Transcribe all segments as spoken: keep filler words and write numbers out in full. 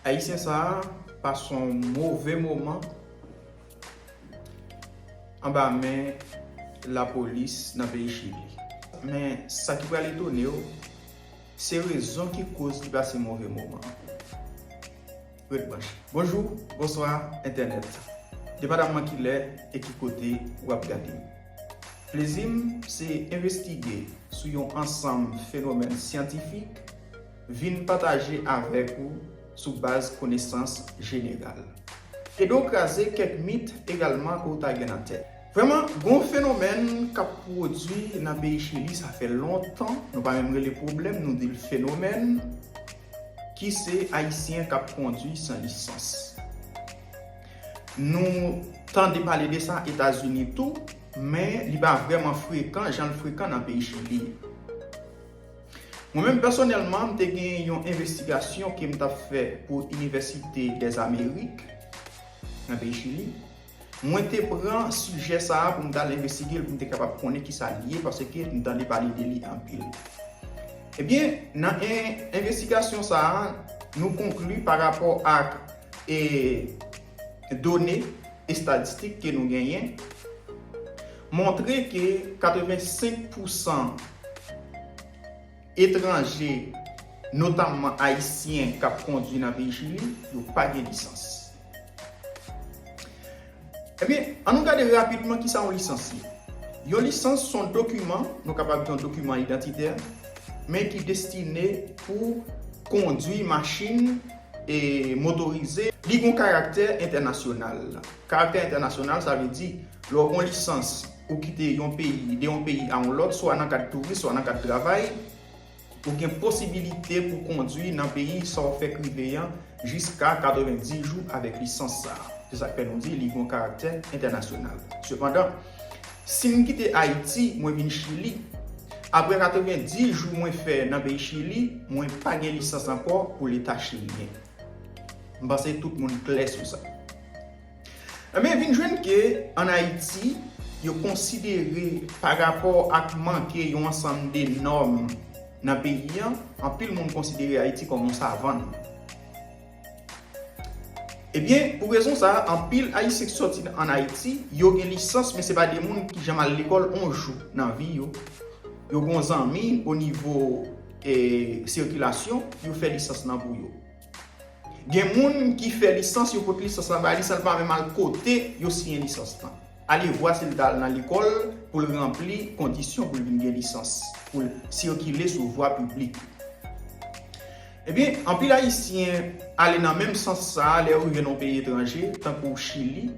Ayisyen sa a pase yon move moman anba men lapolis nan peyi Chili. Men sa ki pral etone w, se rezon ki koz li pase move moman an. Ret branche. Bonjou, bonswa, entènèt. Depandaman ki lè e ki kote w ap gade m. Plezi m se envestige sou yon ansanm fenomèn syantifik, vin pataje avèk ou sou baz konesans jeneral. Ede w kraze kèk mit egalman ke w ta gen nan tèt. Vrèman, gen yon fenomèn k ap pwodui nan peyi Chili, sa fè lontan, nou pa menm rele pwoblèm, nou di l fenomèn, ki se Ayisyen k ap kondui san lisans. Nou tande pale de sa Etazini tou, men li pa vrèman frekan jan l frekan nan peyi Chili. Mwen menm pèsonèlman, m te gen yon envestigasyon ke m t ap fè pou Inivèsite dèz Amerik nan peyi Chili. Mwen te pran sijè sa a pou m t al envestige l, pou m te kapab konnen kisa li ye, paske m tande pale de li anpil. Ebyen, nan en, envestigasyon sa a, nou konkli pa rapò ak, e, done estatistik ke nou genyen, montre ke katrevensenk pousan etranje, notamman ayisyen k ap kondui nan peyi Chili, yo pa gen lisans. Ebyen, ann nou gade rapidman kisa yon lisans ye. Yon lisans se yon dokiman, nou kapab di yon dokiman idantitè, men ki destine pou kondui machin e motorize. Li gen yon karaktè entènasyonal. Karaktè entènasyonal, sa vle di, lè w gen yon lisans, ou kite yon peyi, de yon peyi a yon lòt, swa nan kad touris, swa nan kad travay, ou gen posibilite pou kondui nan peyi sa w fèk rive an jiska katrevenndis jou avèk lisans sa a. Se sa k fè nou di li gen yon karaktè entènasyonal. Sepandan, si m kite Ayiti, mwen vin Chili, apre katrevenndis jou mwen fè nan peyi Chili, mwen pa gen lisans ankò pou Leta chilyen. M panse tout moun klè sou sa. Ebyen, vin jwenn ke ann Ayiti, yo konsidere pa rapò ak manke yon ansanm de nòm nan peyi an, anpil moun konsidere Ayiti kòm yon savann. Ebyen, pou rezon sa a, anpil Ayisyen ki sòti ann Ayiti, yo gen lisans, men se pa de moun ki janm al lekòl yon jou nan vi yo. Yo gen yon zanmi o nivo, e, sikilasyon, yo fè lisans lan pou yo. Gen moun ki fè lisans, yo pot lisans lan ba li san l pa menm al kote yo siyen lisans lan. Alevwa si l ta al nan lekòl pou l ranpli kondisyon pou l vin gen lisans, pou l sikile sou vwa piblik. Ebyen, anpil Ayisyen ale nan menm sans sa a lè yo rive nan yon peyi etranje, tankou Chili,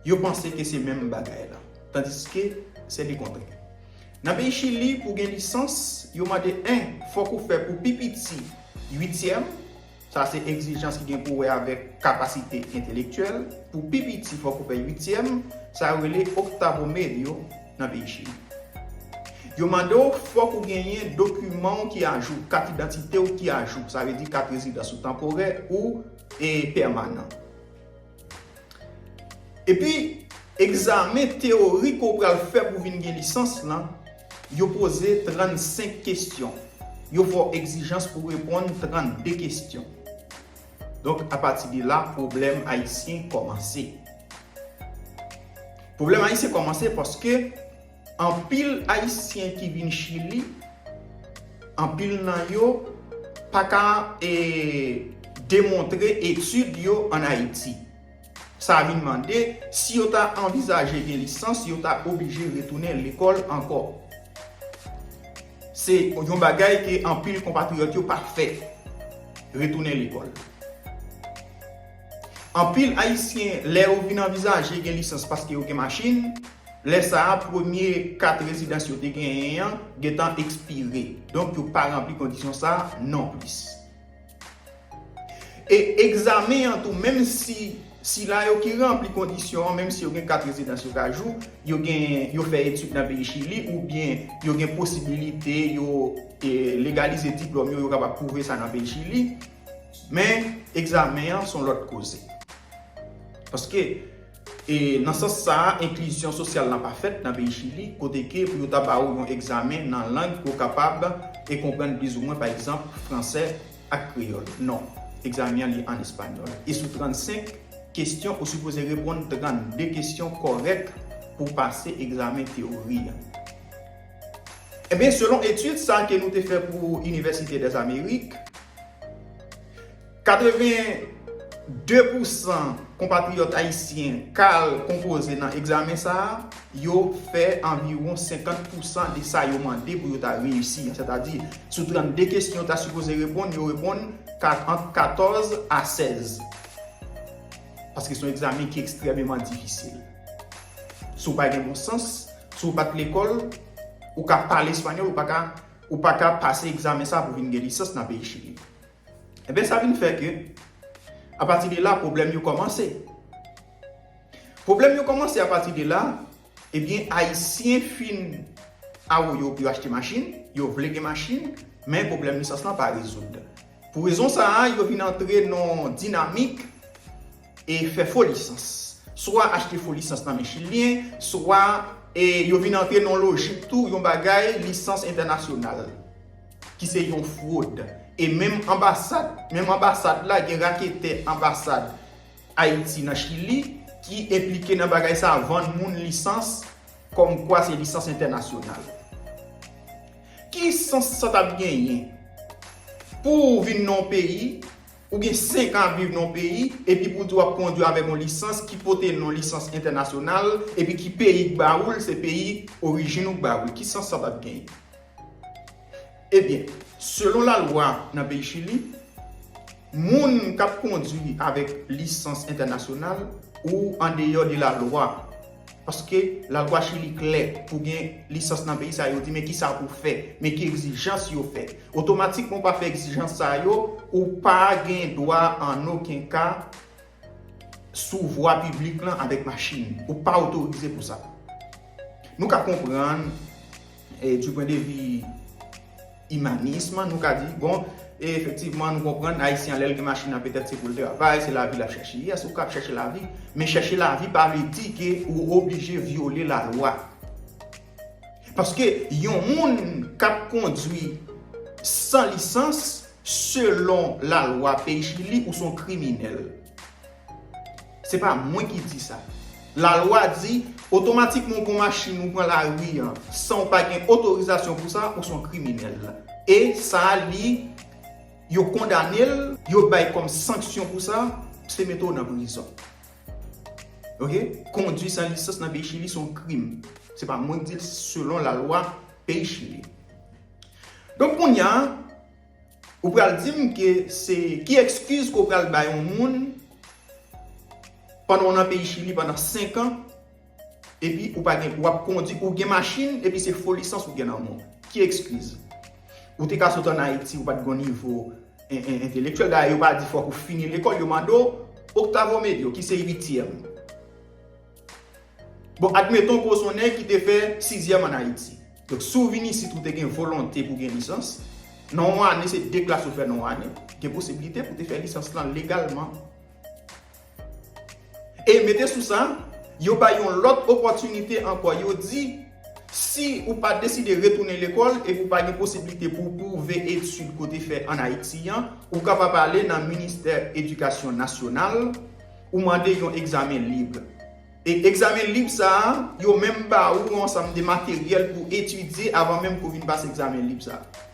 yo panse ke se menm bagay la, tandiske se lekontrè. Nan peyi Chili, pou gen lisans, yo mande en, fòk ou fè pou pi piti uityèm, sa se egzijans ki gen pou wè avèk kapasite entelektyèl, pou pi piti fòk ou fè uityèm, sa yo rele octavo medio nan peyi Chili. Yo mande w fòk ou genyen dokiman w ki ajou, kat idantite w ki ajou, sa vle di kat rezidans ou tanporè ou, e, pèmanan. Epi, egzamen teyorik ke w pral fè pou vin gen lisans lan, yo poze trannsenk kesyon. Yo fè w egzijans pou w reponn trannde kesyon. Donk, apati de la, pwoblèm ayisyen kòmanse. Pwoblèm ayisyen kòmanse paske anpil Ayisyen ki vin Chili, anpil nan yo pa ka, e, demontre etid yo ann Ayiti. Sa vin mande, si yo ta anvizaje gen lisans, yo ta oblije retounen lekòl ankò. Se yon bagay ke anpil konpatriyòt yo pa fè, retounen lekòl. Anpil Ayisyen, lè yo vin anvizaje gen lisans paske yo gen machin, lè sa a, premye kat rezidans yo te genyen an gentan ekspire. Donk, yo pa ranpli kondisyon sa a nonplis. E egzamen an tou, menm si sila yo ki ranpli kondisyon an, menm si yo gen kat rezidans yo ka jou, yo gen, yo fè etid nan peyi Chili, oubyen yo gen posibilite, yo, e, legalize diplòm yo, yo kapab pwouve sa nan peyi Chili. Men, egzamen an se yon lòt koze. Paske, e, nan sans sa a, enklizyon sosyal lan pa fèt nan peyi Chili, kote ke pou yo ta ba ou yon egzamen nan lang pou w kapab e konprann plizoumwen, pa egzanp, fransè ak kreyòl. Non. egzamen an li an espanyòl. E sou trannsenk kesyon, ou sipoze reponn trannde kesyon kòrèk pou w pase egzamen teyori an. Ebyen, selon etid sa ke nou te fè pou Université des Amériques, katreven de pousan konpatriyòt ayisyen k al konpoze nan egzamen sa a, yo fè anviwon senkant pousan de sa yo mande pou yo ta reyisi an. Sètadi, sou trannde kesyon yo ta sipoze reponn, yo reponn kat-, ant katòz a sèz. Paske se yon egzamen ki ekstrèmeman difisil. Si w pa gen bon sans, si w pa t lekòl, ou ka pale espanyòl, ou pa ka, ou pa ka pase egzamen sa pou vin gen lisans nan peyi Chili. Ebyen, sa vin fè ke, apati de la, pwoblèm yo kòmanse. Pwoblèm yo kòmanse apati de la, ebyen, Ayisyen fin awo yo pou yo achte machin, yo vle gen machin, men pwoblèm lisans lan pa rezoud. Pou rezon sa a, yo vin antre nan yon dinamik e fè fo lisans. Swa achte fo lisans nan men Chilyen, swa, e, yo vin antre nan yon lojik tou, yon bagay lisans entènasyonal, ki se yon fwod. E menm anbasad, menm anbasad la, gen raketè anbasad Ayiti nan Chili ki enplike nan bagay sa a, vann moun lisans kòmkwa se lisans entènasyonal. Ki sans sa t ap genyen pou w vin nan yon peyi, ou gen senk an ap viv nan yon peyi, epi pou w di w ap kondwi avèk yon lisans ki pote non lisans entènasyonal, epi ki peyi k ba ou l, se peyi orijin ou k ba ou l? Ki sans sa t ap genyen? Ebyen, selon lalwa nan peyi Chili, moun k ap kondwi avèk lisans entènasyonal ou andeyò de lalwa. Paske lalwa Chili klè, pou gen lisans nan peyi sa, yo di men kisa pou fè, men ki egzijans yo fè. Otomatikman, ou pa fè egzijans sa yo, ou pa gen dwa an okenn ka sou vwa piblik lan avèk machin. Ou pa otorize pou sa. Nou ka konprann, e, du point de vue imanism, nou ka di, bon, e efektivman, nou konprann, Ayisyen an, lè l gen machin nan, petèt se pou l travay, se lavi l ap chèche. Yes, ou ka ap chèche lavi, men chèche lavi pa vle di ke ou oblije vyole lalwa. Paske yon moun k ap kondwi san lisans, selon lalwa peyi Chili, ou se yon kriminèl. Se pa mwen ki di sa. Lalwa di, otomatikman ou pran machin, ou pran lari an, san ou pa gen otorizasyon pou sa, ou se yon kriminèl. E sa, li, yo kondane l, yo bay kòm sanksyon pou sa, se mete w nan prizon. Oke? Kondwi san lisans nan peyi Chili se yon krim. Se pa mwen ki di l, selon lalwa peyi Chili. Donk, kounye a, ou pral di m ke se, ki ekskiz ke w pral bay yon moun pandan w nan peyi Chili pandan senk an, epi ou pa gen, w ap kondwi, ou gen machin, epi se fo lisans ou gen nan men w? Ki ekskiz? Ou te ka sot ann Ayiti, ou pa t gen yon nivo en-, en-, entelektyèl. Dayè, yo pa di fòk ou fini lekòl, yo mande w octavo medio, ki se uityèm. Bon, admeton ke w se yon nèg ki te fè sizyèm ann Ayiti. Donk, si w vin isit, ou te gen volonte pou gen lisans, nan yon ane, se de klas ou fè nan yon ane, gen posiblite pou w te fè lisans lan legalman. E mete sou sa, yo bay yon lòt opòtinite ankò. Yo di, si ou pa deside retounen lekòl epi ou pa gen posiblite pou w pwouve etid ke w te fè ann Ayiti an, ou kapab ale nan Ministè Edikasyon Nasyonal, ou mande yon egzamen lib. E egzamen lib sa a, yo menm ba ou yon ansanm de materyèl pou w etidye avan menm ke w vin pase egzamen lib sa a.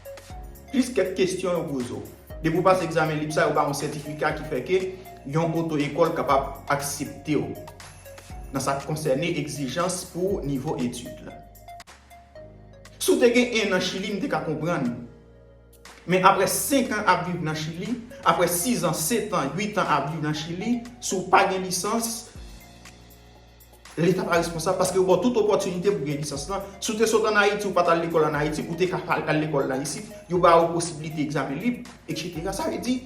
Plis kèk kesyon yo poze w. Depi w pase egzamen lib sa a, yo ba w yon sètifika ki fè ke yon oto ekòl kapab aksepte w nan sa k konsène egzijans pou nivo etid la. Si w te gen en an Chili, m te ka konprann. Men apre senk an ap viv nan Chili, apre sis an, sèt an, uit an ap viv nan Chili, si w pa gen lisans, Leta pa responsab paske yo ba w tout opòtinite pou gen lisans lan. Si w te sot ann Ayiti, ou pa t al lekòl ann Ayiti, ou te ka al, al lekòl la isit, yo ba w posiblite egzamen lib, etsetera. Sa vle di,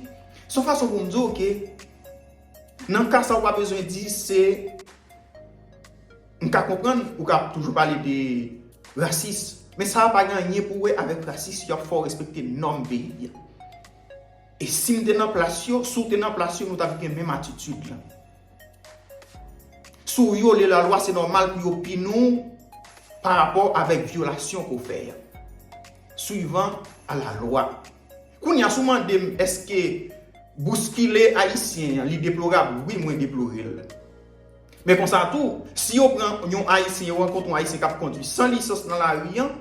se yon fason pou m di w ke nan ka sa, ou pa bezwen di se, m ka konprann, ou ka toujou pale de rasis, men sa a pa gen anyen pou wè avèk rasis, y ap fè w respekte nòm peyi a. E si m te nan plas yo, si w te nan plas yo, nou t ap gen menm atitid lan. Si w vyole lalwa, se nòmal pou yo pini w pa rapò avèk vyolasyon ke w fè a, suivant à la loi. Kounye a, si w mande m, èske Bouskile Ayisyen an, li deplorab? Wi, mwen deplore l. Men konsa tou, si yo pran yon Ayisyen, yo rankontre yon Ayisyen k ap kondui san lisans nan lari an,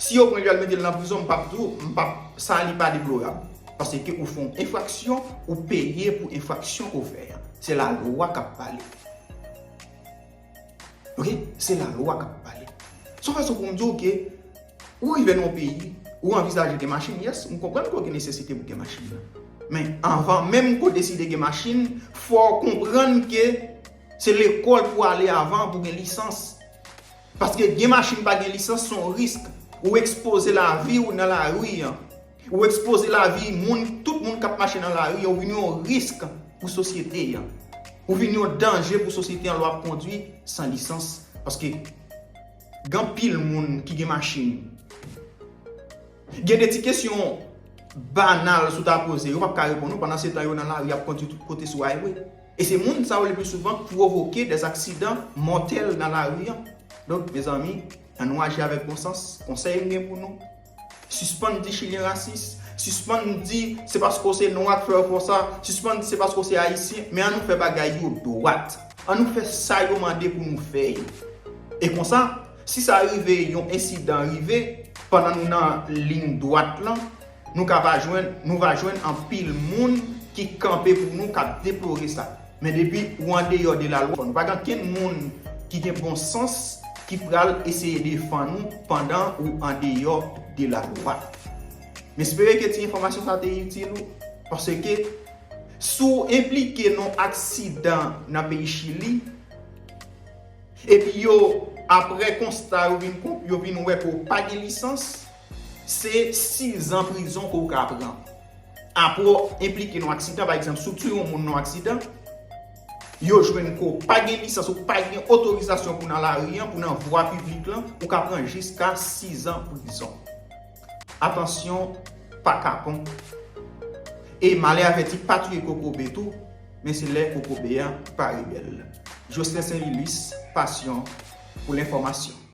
si yo pran l, yo al mete l nan prizon, m p ap di w, m p ap, sa li pa deplorab. Paske ou fè yon enfraksyon, ou peye pou enfraksyon ke w fè an. Se lalwa k ap pale. Ok? Se lalwa k ap pale. Se yon fason pou m di w ke ou rive nan yon peyi, ou anvizaje gen machin, yes, m konprann ke w gen nesesite pou gen machin nan. Men anvan menm ke w deside gen machin, fò w konprann ke se lekòl pou w ale avan pou gen lisans. Paske gen machin pa gen lisans, se yon risk. Ou ekspoze lavi w nan lari an. Ou ekspoze lavi moun, tout moun k ap mache nan lari an, ou vin yon risk pou sosyete an. Ou vin yon danje pou sosyete an lè w ap kondui san lisans. Paske gen anpil moun ki gen machin. Gen de ti kesyon banal si w ta poze, yo p ap ka reponn ou, pandan se tan yo nan lari ap kondui tout kote sou highway. E se moun sa yo le pli souvan k pwovoke de aksidan mòtèl nan lari an. Donk, mezanmi, ann nou aji avèk bon sans. Konsèy m gen pou nou, sispann di Chilyen rasis, sispann di se paske w se nwa k fè yo fè w sa, sispann di se paske w se Ayisyen, men ann nou fè bagay yo dwat. Ann nou fè sa yo mande pou nou fè yo. E konsa, si sa rive, yon ensidan rive, pandan nou nan liy dwat lan, nou ka va jwenn, nou va jwenn anpil moun ki kanpe pou nou, k ap deplore sa. Men depi ou andeyò de lalwa, nou pa gen ankenn moun ki gen bon sans ki pral eseye defann ou pandan ou andeyò de lalwa. M espere ke ti enfòmasyon sa te itil ou, paske si w enplike nan aksidan nan peyi Chili, epi yo, apre konsta, yo vin, yo vin wè ke w pa gen lisans, se sizan prizon ke w ka pran. Apre w enplike nan aksidan, pa egzanp, si w tiye yon moun nan aksidan, yo jwenn ke w pa gen lisans, ou pa gen otorizasyon pou nan lari an, pou nan vwa piblik lan, ou ka pran jiska sizan prizon. Atansyon, pa kapon. E malè avèti pa touye kokobe tou, men se lè kokobe a pa rebèl. Jocelyn Saint Lilus, Passion pou lenfòmasyon.